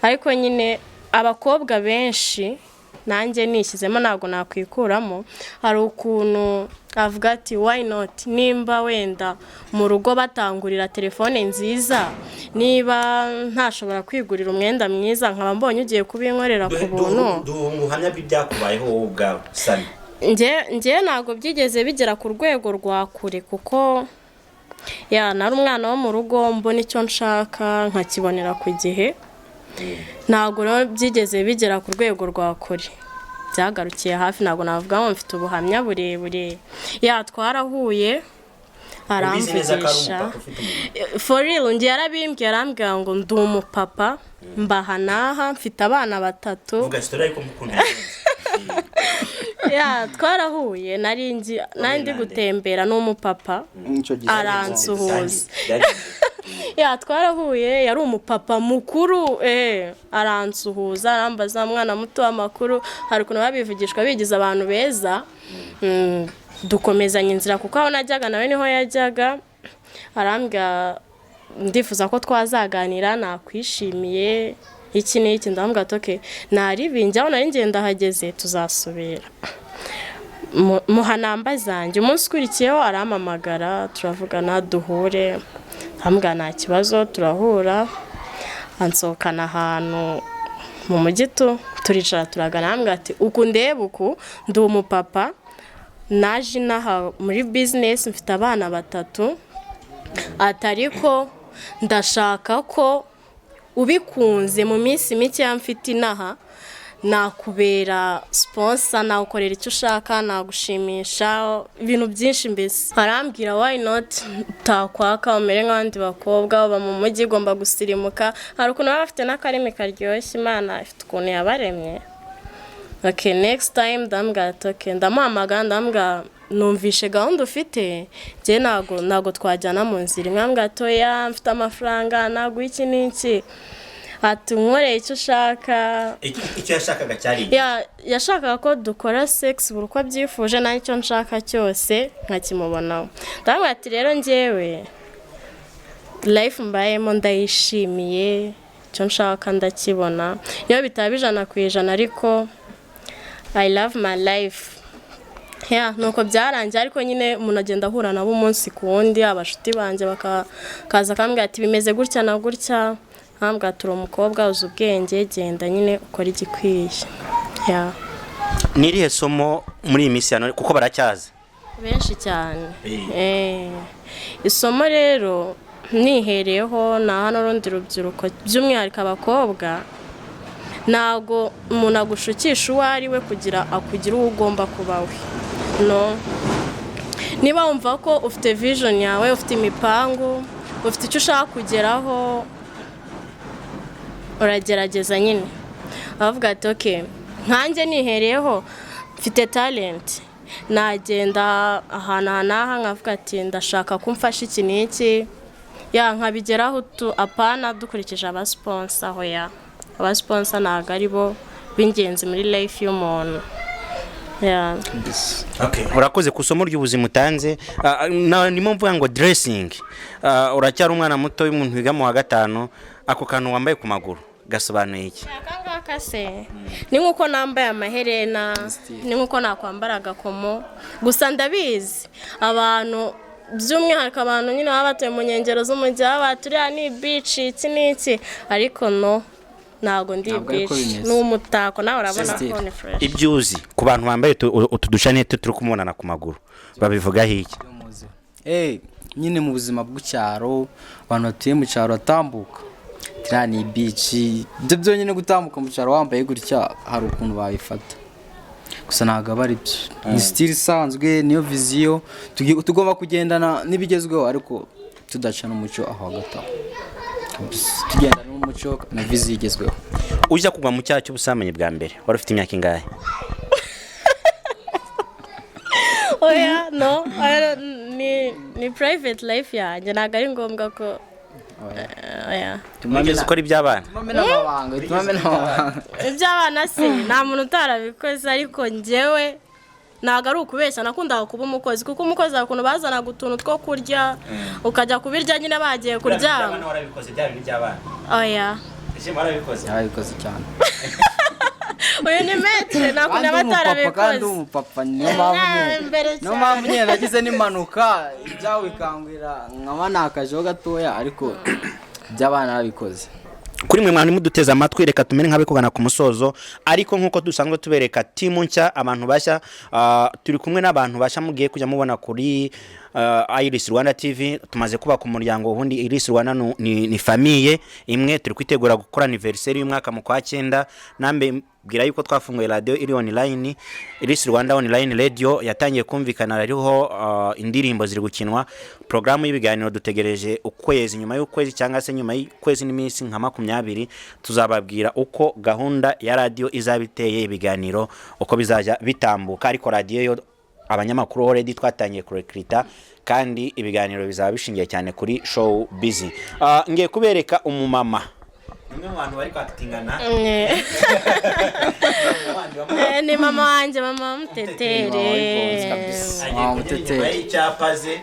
Ariko nyine abakobwa benshi, nanjye nishyizemo, ntabwo nakwikuramo, hari ukuntu avuga ati why not, nimba wenda mu rugo batangurira telefone nziza, niba ntashobora kwigurira umwenda mwiza, nkaba mbonye ugiye kubinkorera ku buntu. Duha ubuhamya bw'ibyakubayeho wowe ubwawe, Sami. Njye ntabwo byigeze bigera ku rwego rwa kure, kuko ya nari umwana wo mu rugo, mbona icyo nshaka nkakibonera ku gihe. Ntabwo rero byigeze bigera ku rwego rwa kure, byagarukiye hafi. Ntabwo navuga ngo mfite ubuhamya burebure. Ya, twarahuye Ubizi neza ko ari aramvugisha. umupapa ufite umugore? For real, njye yarabimbwiye, arambwira ngo ndi umupapa, mbaha n'aha, mfite abana batatu. Vuga story ariko mukunda yagenze. Ya, twarahuye, nari ndi nande? gutembera n'umupapa Icyo gihe aransuhuza. Byagenze. Ya, twarahuye, yari umupapa mukuru, aransuhuza, arambaza mwana muto w'amakuru. Hari ukuntu babivugishwa bigize abantu beza. Dukomezanya inzira, kuko aho najyaga nawe niho yajyaga. Arambwira ndifuza ko twazaganira, nakwishimiye, iki n'iki. Ndamubwira ati okay, naribi aho nari ngenda ahageze, tuzasubira. Muha namba zanjye. Umunsi ukurikiyeho arampamagara, turavugana, duhure. Ambwira nta kibazo, turahura, ansohokana ahantu mu mujyi tu, turicara turagana. Arambwira ati uku ndeba uku, ndi umupapa, naje inaha muri business, mfite abana batatu, ati ariko ndashaka ko ubikunze mu minsi mike mfite inaha nakubera sponsor, nagukorera icyo ushaka, nagushimisha ibintu byinshi mbese. Arambwira why not utakwaka umere nk'abandi bakobwa uba mu mujyi, ugomba gusirimuka. Hari ukuntu baba bafite n'akarimi karyoshye, Imana ifite ukuntu yabaremye. Okay, next time ndambwira ati okay, ndamuhamagara, ndambwira numvishe gahunda ufite, njye ntago twajyana mu nzira imwe. Ambwira ati oya, mfite amafaranga, naguha iki n'iki, ati unkoreye icyo ushaka. Icyo yashakaga cyari iki? Yashakaga ko dukora sex buri uko abyifuje, naho icyo nshaka cyose nkakimubonaho. Ndamubwira ati rero njyewe life mbayemo ndayishimiye, icyo nshaka ndakibona, iyo bitaba 100% ariko I love my life. Yeah, nuko byarangiye. Ariko nyine umuntu agenda ahura nabo umunsi ku wundi, abashuti banjye bakaza akambwira ati bimeze gutya na gutya, nkambwira turi umukobwa uzi ubwenge, genda nyine ukora igikwiye. Yeah. Ni irihe somo muri iyi minsi ya none, kuko baracyaza? Benshi cyane. Isomo rero nihereyeho na hano urundi rubyiruko, by'umwihariko abakobwa, ntabwo umuntu agushukisha uwo ari we kugira akugire uwo ugomba kuba we. No, niba wumva ko ufite vision yawe, ufite imipangu, ufite icyo ushaka kugeraho. Uragerageza nyine, bavuga ati: "Okay, nkanjye nihereyeho mfite talent, nagenda ahantu aha n'aha nkavuga ati ndashaka ko umfasha iki n'iki, ya nkabigeraho tu." Apana dukurikije abasponsor aho, ya abasponsor ntabwo ari bo b'ingenzi muri life y'umuntu, ya. Okay, urakoze ku isomo ry'ubuzima utanze. Ndimo mvuga ngo dressing. Uracyari umwana muto w'umuntu wiga mu wa gatanu. Ako kantu wambaye ku maguru gasobanuye iki? Aka ngaka se ni nk'uko nambaye amaherena, ni nk'uko nakwambara agakomo. Gusa ndabizi abantu, by'umwihariko abantu nyine baba batuye mu nkengero z'umujyi, baba baturiya ni bitch, iki n'iki, ariko no, ntabwo ndi Ntabwo ariko bitch. bimeze. Ni umutako, nawe urabona Style. ko ni fresh. Ibyo uzi ku bantu bambaye utu dushanete turi kumubonana ku maguru, babivugaho iki? Nyine mu buzima bw'icyaro, abantu batuye mu cyaro batambuka tiriya ni bitch. Ibyo byonyine, gutambuka mu cyaro wambaye gutya, hari ukuntu babifata. Gusa ntabwo aba ari byo, ni style isanzwe, niyo vision. Tugomba kugendana n'ibigezweho ariko tudaca n'umuco aho hagati aho. Tugendana n'umuco na vision igezweho. Ujya kugwa mu cyaha cy'ubusambanyi bwa mbere wari ufite imyaka ingahe? Oya, no, oya, ni private life yanjye, ntabwo ari ngombwa ko oya. Wigeze ukora iby'abana? Tumame n'amabanga, tumame n'amabanga. Iby'abana se nta muntu utarabikoze, ariko njyewe ntabwo ari ukubeshya, nakundaga kuba umukozi, kuko umukozi hari ukuntu bazanaga utuntu two kurya, ukajya kubirya nyine bagiye kuryama. Warabikoze bya bintu by'abana? Oya. Ese warabikoze? Yarabikoze cyane. Uyu ni maître, nta kuntu Kandi aba umupapa, kandi atarabikoze. umupapa, niyo mpamvu nyine Imbere niyo cyane. mpamvu nyine nagize n'impanuka, ibyawe bikangwira nkaba nakajeho gatoya, ariko iby'abana narabikoze. Kuri mwe mwari muduteze amatwi, reka tumere nk'abari kugana ku musozo, ariko nk'uko dusanzwe tubereka team nshya, abantu bashya, turi kumwe n'abantu bashya mugiye kujya mubona kuri Iris Rwanda TV. Tumaze kubaka umuryango. Ubundi Iris Rwanda ni famille imwe. Turi kwitegura gukora anniversaire y'umwaka mu kwa cyenda. Nambe bwira yuko twafunguye radio iri online, Iris Rwanda online radio yatangiye kumvikana, hariho indirimbo ziri gukinwa, porogaramu y'ibiganiro. Dutegereje ukwezi, nyuma y'ukwezi cyangwa se nyuma y'ukwezi n'iminsi nka 20, tuzababwira uko gahunda ya radio izaba iteye, ibiganiro uko bizajya bitambuka. Ariko radio yo, abanyamakuru already twatangiye kurecruita, kandi ibiganiro bizaba bishingiye cyane kuri show busy. Ngiye kubereka umumama, umwe mu bantu bari kwactingana. Ni mama wanjye, mama wa Muteteri. Kabisa. Agiye Mama kugera Muteteri. inyuma y'icyapa ze.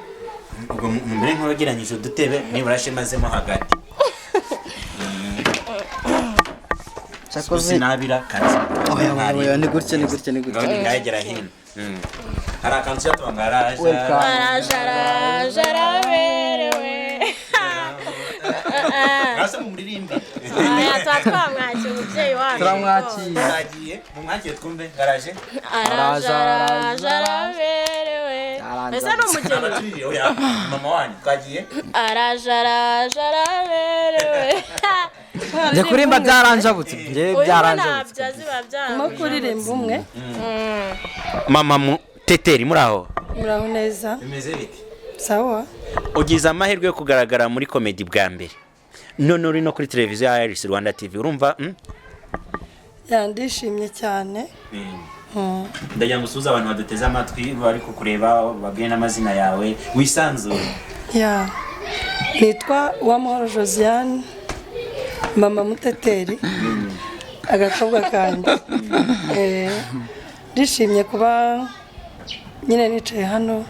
Ubwo mumere nk'uwegeranyije udutebe, nibura shemazemo hagati. Cyakoze. Sinabira kandi. Oya, oya, oya, ni gutya, ni gutya, ni gutya. Ngabona ngagera hino. Hari akantu tujya ngo araje. Welcome. Araje, araje, araberewe. Rasa mu muririmbi. Aya, tuba twamwakira umubyeyi wacu. Turamwakira. Twagiye, mumwakire twumve garaje. Araje, araje, araberewe. Araje. Ese ni umugeni? Abatuririye, oya, mama wanyu twagiye. Araje, araje, araberewe. Njye kurimba byaranjabutse, njye Uyu byaranjabutse. ntabyo azi, biba Urimo kuririmba umwe. Mama Muteteri, muri aho? Muraho neza. Bimeze bite? Sawa. Ugize amahirwe yo kugaragara muri comedy bwa mbere, none uri no kuri televiziyo ya Iris Rwanda TV, urumva? Ya, ndishimye cyane. Ndagira ngo usuhuze abantu baduteze amatwi, bari kukureba, babwire n'amazina yawe, wisanzure. Ya, nitwa Uwamahoro Josiane, mama Muteteri, agakobwa kanjye. Ndishimye kuba nyine nicaye hano.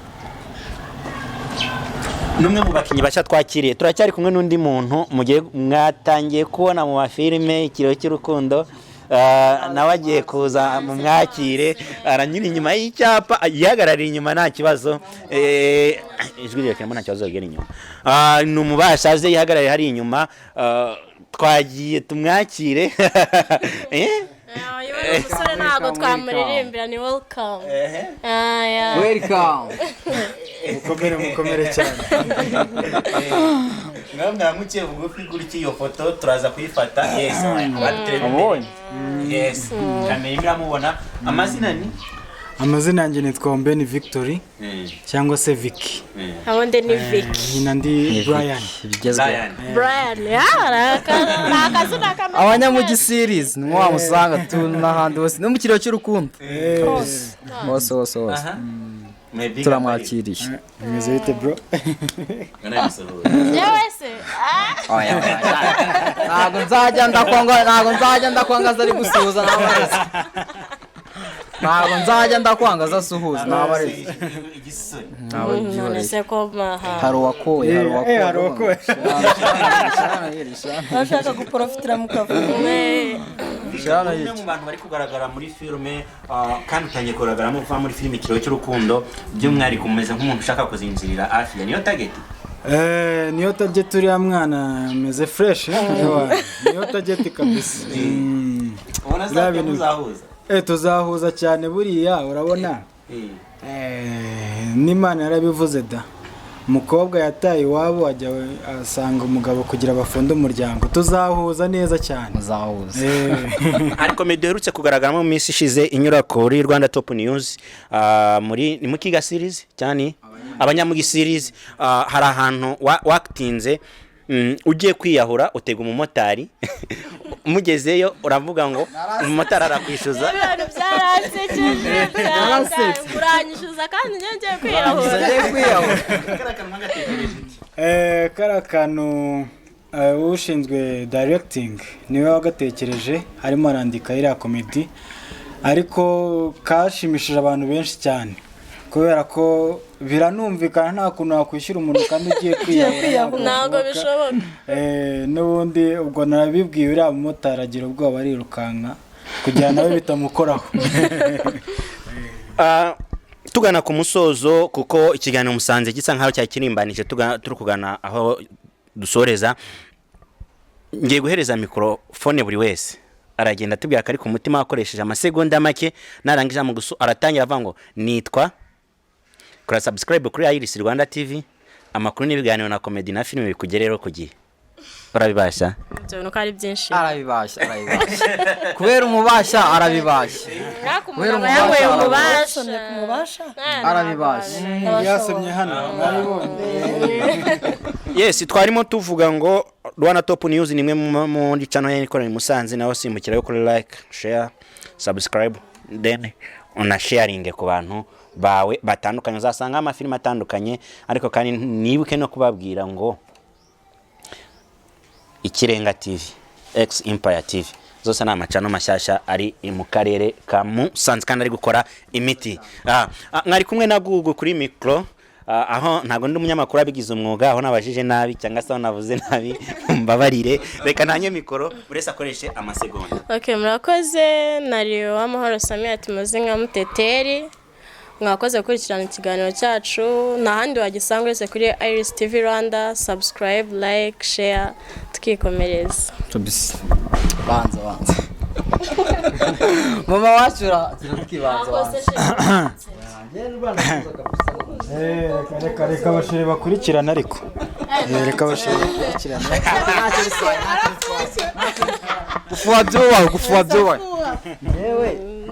N'umwe mu bakinnyi bashya twakiriye. Turacyari kumwe n'undi muntu mugiye mwatangiye kubona mu mafilime, Ikiriyo cy'Urukundo. Nawe agiye kuza mu mwakire, aranyura inyuma y'icyapa, yihagarariye inyuma nta kibazo. Ijwi rirekeramo, nta kibazo, rigera inyuma. Ni umubasha, aze yihagarariye hari inyuma. Twagiye tumwakire. Uyu ni umusore, ntabwo twamuririmbira, ni welcome. Ah, yeah. Welcome. Mukomere, mukomere cyane. Ngaho mwamukiye bugufi gutya, iyo foto turaza kuyifata. Yes, Wabonye? yes, kamera imwe iramubona. Amazina ni? Amazina yanjye nitwa Ombeni Victory cyangwa se Vicky. Abundi ni Vicky. Nyina ndi Brian. Bigezweho. Brian. Brian, ni akazina kameze. Abanyamugi series ni wamusanga tu n'ahandi hose, no mu kiriro cy'urukundo hose hose hose hose. Maybe. Turamwakiriye. Bimeze bite, bro? Yewe se, ah. Oya, oya, ntabwo nzajya ndakwanga, ntabwo nzajya ndakwangaza ari gusuhuza nabareze, ntabwo nzajya ndakwangaza asuhuza nabareze. Igisore. Ntabwo. None Byihoreye. se ko maha Hari uwakoye, hari uwakoye. Hari uwakoye. Bashaka guporofitira mu kavuyo. Umwe mu bantu bari kugaragara muri filime, kandi utangiye kugaragaramo uva muri filime Ikiriyo cy'Urukundo, by'umwihariko umeze nk'umuntu ushaka kuzinjirira Afia, niyo target? Niyo target. Uriya mwana ameze fresh, ewa, niyo target kabisa. Ubona Biriya azajya muzahuza? Tuzahuza cyane buriya, urabona. N'Imana yarabivuze da, umukobwa yataye iwabo ajya asanga umugabo kugira bafunde umuryango. Tuzahuza neza cyane. Muzahuza. Ariko meddy uherutse kugaragaramo mu minsi ishize inyura kuri Rwanda Top News, muri ni Mukiga series cyane, Abanyamugi series, hari ahantu wakitinze ugiye kwiyahura, utega umumotari, mugezeyo uravuga ngo umumotari arakwishyuza. Ibintu byaransekeje. Narasetse. Uranyishyuza kandi njye ngiye kwiyahura. Ngiye kwiyahura. Kariya kantu, ushinzwe directing niwe wagatekereje, arimo arandika iriya comedy, ariko kashimishije abantu benshi cyane kubera ko biranumvikana, nta kuntu wakwishyura umuntu kandi ugiye kwiyahura. Ntabwo bishoboka. N'ubundi ubwo narabibwiye uriya mumotari agira ubwoba arirukanka kugira nawe bitamukoraho. Tugana ku musozo, kuko ikiganiro Musanze gisa nkaho cyakirimbanije, turi kugana aho dusoreza, ngiye guhereza mikorofone buri wese, aragenda atubwira ko ari ku mutima akoresheje amasegonda make. Narangiza mu gusu aratangira avuga ngo nitwa, kora subscribe kuri Iris Rwanda TV, amakuru n'ibiganiro na comedy na filime bikugereho ku gihe. Urabibasha? Ibyo bintu ko ari byinshi. Arabibasha, arabibasha kubera umubasha, arabibasha. Ariko Kubera umuntu aba yanyweye umubasha. umubasha. Basomye ku mubasha. Arabibasha. Yasomye hano, mwabibonye. Yes, twarimo tuvuga ngo Rwanda Top News ni imwe muri channel ikorera i Musanze, nawe simbukira yo kuri like, share, subscribe, then unasharinge ku bantu bawe batandukanye, uzasanga amafilime atandukanye. Ariko kandi nibuke no kubabwira ngo Ikirenga TV, X Empire TV, zose ni amachannel mashyashya ari mu karere ka Musanze kandi ari gukora imiti. Mwari kumwe na Google kuri micro, aho ntabwo ndi umunyamakuru wabigize umwuga, aho nabajije nabi cyangwa se aho navuze nabi mbabarire. Reka ntanye mikoro, buri wese akoreshe amasegonda. Ok, murakoze. Nari Uwamahoro Samiya, tumaze nka Muteteri. Mwakoze gukurikirana ikiganiro cyacu, nta handi wagisanga uretse kuri Iris TV Rwanda. Subscribe, like, share, tukikomereza. Tubisi. Banza, banza. Mama wacu tukibanza banza. Reka reka abashiri bakurikirana, ariko reka abashiri bakurikirana. Gufuha byubahe, gufuha byubahe.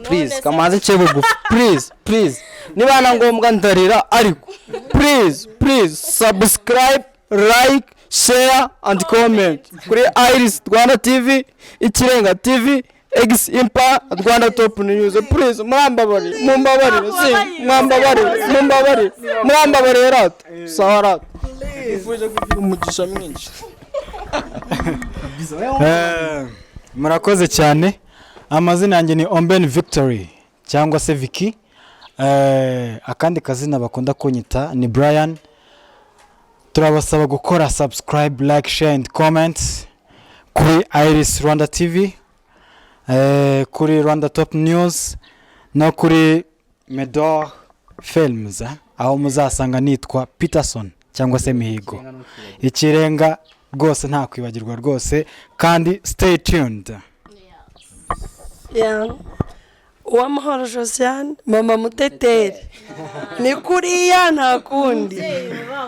Please, kamaze nce bugufi. Please, please. Niba na ngombwa ndarira, ariko please, please subscribe, like, share and comment kuri Iris Rwanda TV, Ikirenga TV, X Empire, Rwanda Top News. Please, mwambabarire, mumbabarire, si mwambabarire, mumbabarire, mwambabarire rata. Sawa rata. Nifuje kugira umugisha mwinshi. Murakoze cyane. Amazina yanjye ni Omben Victory cyangwa se Vicky. Akandi kazina bakunda kunyita ni Brian. Turabasaba gukora subscribe, like, share and comment kuri Iris Rwanda TV, kuri Rwanda Top News no kuri Medor Films, aho muzasanga nitwa Peterson cyangwa se Mihigo. Ikirenga rwose nta kwibagirwa rwose, kandi stay tuned. Yeah. Uwamahoro Josiane, mama Muteteri, ni kuriya nta kundi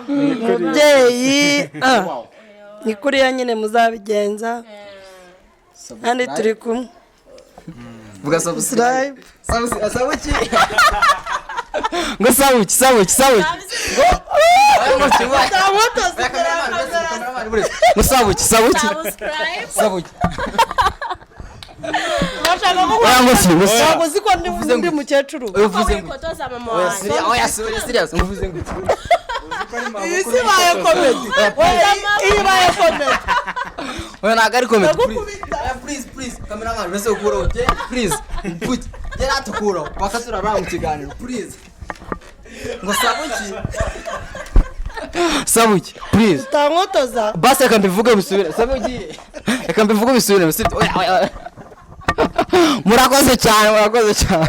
mubyeyi, ni kuriya nyine muzabigenza kandi turi kumwe. Vuga subscribe. Subscribe. Sabuki. Ngo sabuki, sabuki, sabuki. Ngo sabuki, sabuki. Subscribe. Sabuki. Bashaka ko Oya, ngo si, ngo si. ntabwo uzi ko ndi mukecuru. Uvuze ngo Wikotoza mama oya, wanjye. serious, oya, serious, uvuze ngo iki? Iyi si ibaye comedy. Oya, iyi ibaye comedy. Oya, ntabwo ari comedy, please. Ndagukubita. Oya, please, please, cameraman, uretse gukuraho, please, put, gera tukuraho, paka turarara mu kiganiro, please. Ngo sabuki. Sabuki, please. Utankotoza. Basi reka mbivuge bisubire. Sabuki. Reka mbivuge bisubire, sibyo? Oya, oya, oya. Murakoze cyane, murakoze cyane.